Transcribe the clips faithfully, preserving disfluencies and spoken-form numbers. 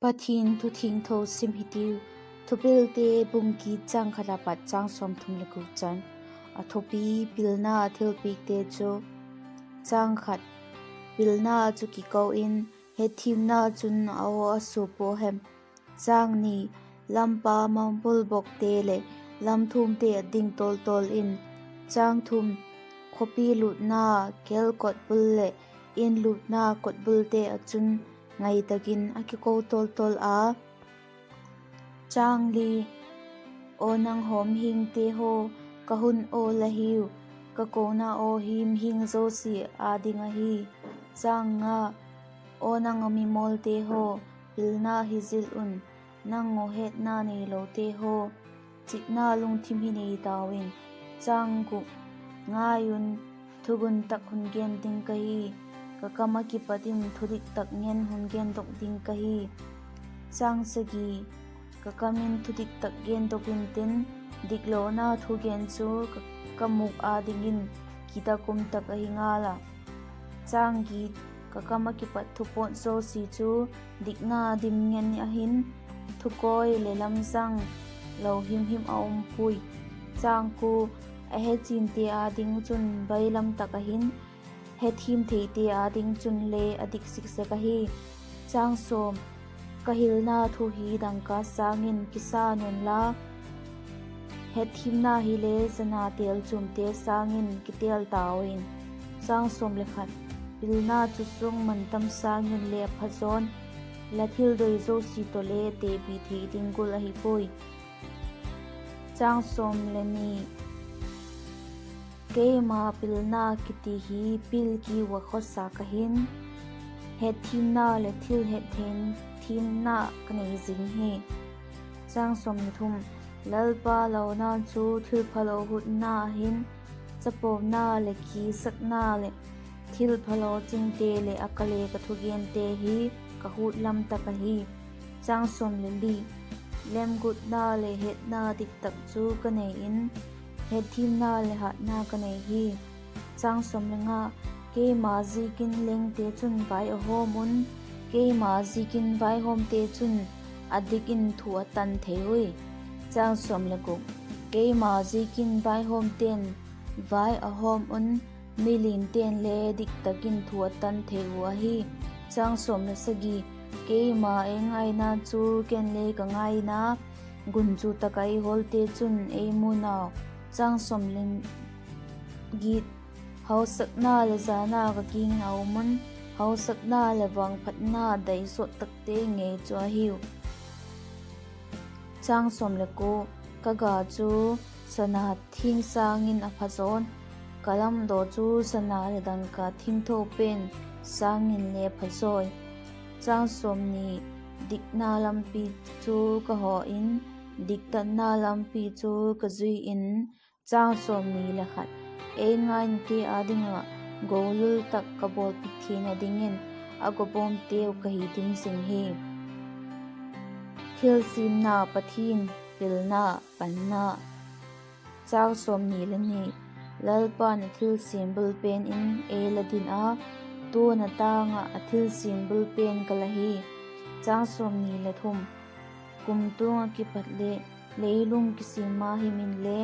Pathian thu thiangtho sim hitiu. Thupilte bung giat châng khat a pat châng sawmthum leh guk chan. A thupi: Pilna a thilpiakte chu. Châng khat. Pilna chu kiko in, hetthiamna chun a aw a suap pua hem? Châng ni. Lampa mambul bokte leh lamthuamte a ding tawl tawl in. Châng thum. Khawpi lûtna kel kotbul leh in lûtna kotbulte ah chun ngai tak in a kiko tawl tawl a. Châng li. Aw nang haw mihingte haw, ka hun aw la hiu, ka kona aw hi mihing zosia â ding ahi. Châng nga. Aw nang a mimawlte haw, pilna hi zil un, nang uh hetna neilote haw, chitna lungthim hi nei tau in. Châng guk. Ngai un, thugun tak hun gen ding ka hi, ka kam ah kipat in thudik tak ngen hun gendok ding ka hi. Châng sagi. Ka kam in thudik tak gendok intin, diklona thugen chu ka, ka mûk â dingin kidak um tak ahi ngal a. Châng giat. Ka kam ah kipat thupawt zosia chu dikna dim ngen ahi'n, thukawi leh lamzang lo himhim a um puai. Châng kua. A hechiante â ding chun bailam tak ahi'n, hethiam theite â ding chun le a dik sik sek ahi. Châng sawm. Ka hilna thu hi dangka sâng in kisa unla, hetthiamna hile sana têl chuamte sâng in kitêl tau in. Châng sawm leh khat. Pilna chu suang mantam sâng in le a phazaw in, la thildoi zosia tawh le tepi thei ding gual ahi puai. Châng sawm leh ni. Keima pilna kiti hi pilkiu ah khawsa ka hi'n, hetthiamna leh thil hettheina thiamna ka nei zing hi. Châng sawm leh thum. Lalpa lona chu thilphalo hutna ahi'n, chapona leh kisakna leh thilphalo chingte leh a ka le ka thugente hi ka hut lam tak ahi. Châng sawm leh li. Lemgûtna leh hetna diktak chu ka nei in, hetthiamna leh hatna ka nei hi. Châng sawm leh nga. Keima ziakin lengte chun vai a hawm un, keima ziakin vaihawmte chun a dik in thu a tan thei ui. Châng sawm leh guk. Keima ziakin vaihawmte'n vai a hawm un, miliante'n le diktak in thu a tan thei uh ahi. Châng sawm leh sagi. Keima ei ngaina chu ken le ka ngaina, gunchu tak ah ei hawlte chun ei mu nau. Châng sawm leh giat. Hausakna leh jana ka kiang in a um un, hausakna leh vangphatna dai sawt takte ngei chu ahiu. Châng sawm leh kua. Ka ga chu sana thiang sâng in a phazaw in, ka lamdaw chu sana leh dangka thiangtho pen sâng in le phazaw in. Châng sawmni. Dikna lampi chu ka haw in, diktatna lampi chu ka zui in. Châng sawmni leh khat. Ei ngainate â ding ah golul tak ka bawlpiak theina dingin a gawbawmteu ka hi dim zing hi. Thilsiamna Pathian pilna panna. Châng sawmni leh ni. Lalpa'n a thilsiam bul pen in ei la din a, tu'n a tâng ah a thilsiam bul pen ka la hi. Châng sawmni leh thum. Kumtuang ah kipat leh leilung kisiam ma him inle,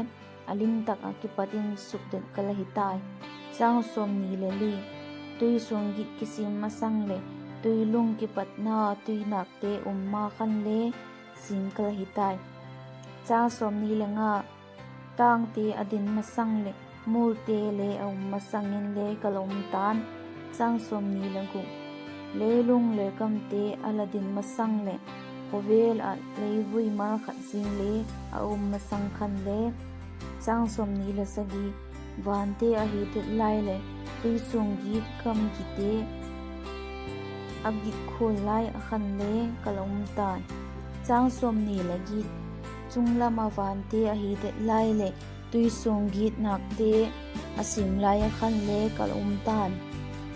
a lim tak ah kipat in sukdet ka la hi tai. Châng sawmni leh li. Tuisuang git kisiam masang leh tuilung kipatna tuinâkte um ma khan le siam ka la hi tai. Châng sawmni leh nga. Tângte a din masang leh multe le a um masang inle ka la um ta'n. Châng sawmni leh guk. Leilung leh gamte a la din masang leh khawvel ah leivui mal khat zing le a um masang khan le. Châng sawmni leh sagi. Vante a hidet lai leh tuisuang git gamgite a git khual lai ah khan le ka la um ta'n. Châng sawmni leh giat. Chunglam ah vante a hidet lai leh tuisuang gitnâkte a siam lai ah khan le ka la um ta'n.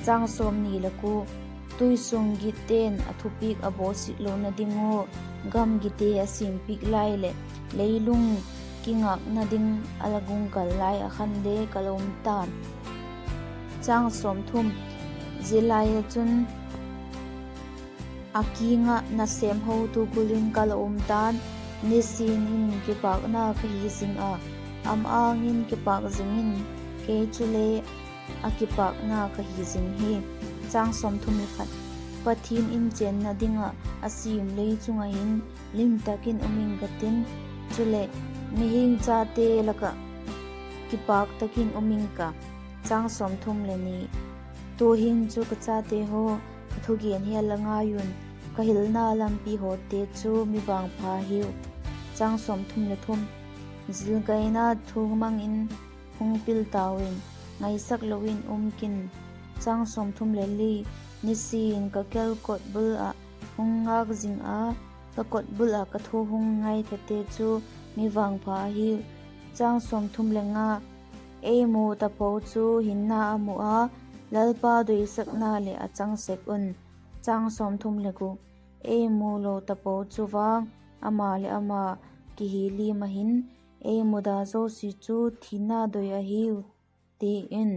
Châng sawmni leh kua. Tuisuang gitte'n a thupiak a bawsik lona ding ua gamgite a siampiak lai leh leilung kingâkna ding a la gungkal lai ah khan le ka la um ta'n. Châng sawmthum. Zia lai ah chun A kiang ah nasêm hotu gul in ka la um ta'n, nisin in kipâkna ka hi zing ah, a ma-âng in kipâk zing in, kei chule a kipâkna ka hi zing hi. Pathian in chênna ding ah a siam lei chung ah hin lim tak in um ing ka tin, chuleh mihing chate lak ah kipâk tak in um ing ka. Tu'hin chu ka chate haw, ka thugen hi la ngai un, ka hilna lampi hawte chu mi vangpha hiu. Zilkaina thu mang in hung pil tau in, ngaisak lo in um kin. Nisin ka kel kotbul ah hung ngâk zing a, ka kotbul ah ka thu hung ngaithate chu mi vangpha ahiu. Ei mu tapo chu hinna a mu a, Lalpa doisakna leh a chang sek un. Ei mu lo tapo chu vang, ama leh ama kihi lim ah hin, ei muda zosia chu thina doi ahiu, ti in.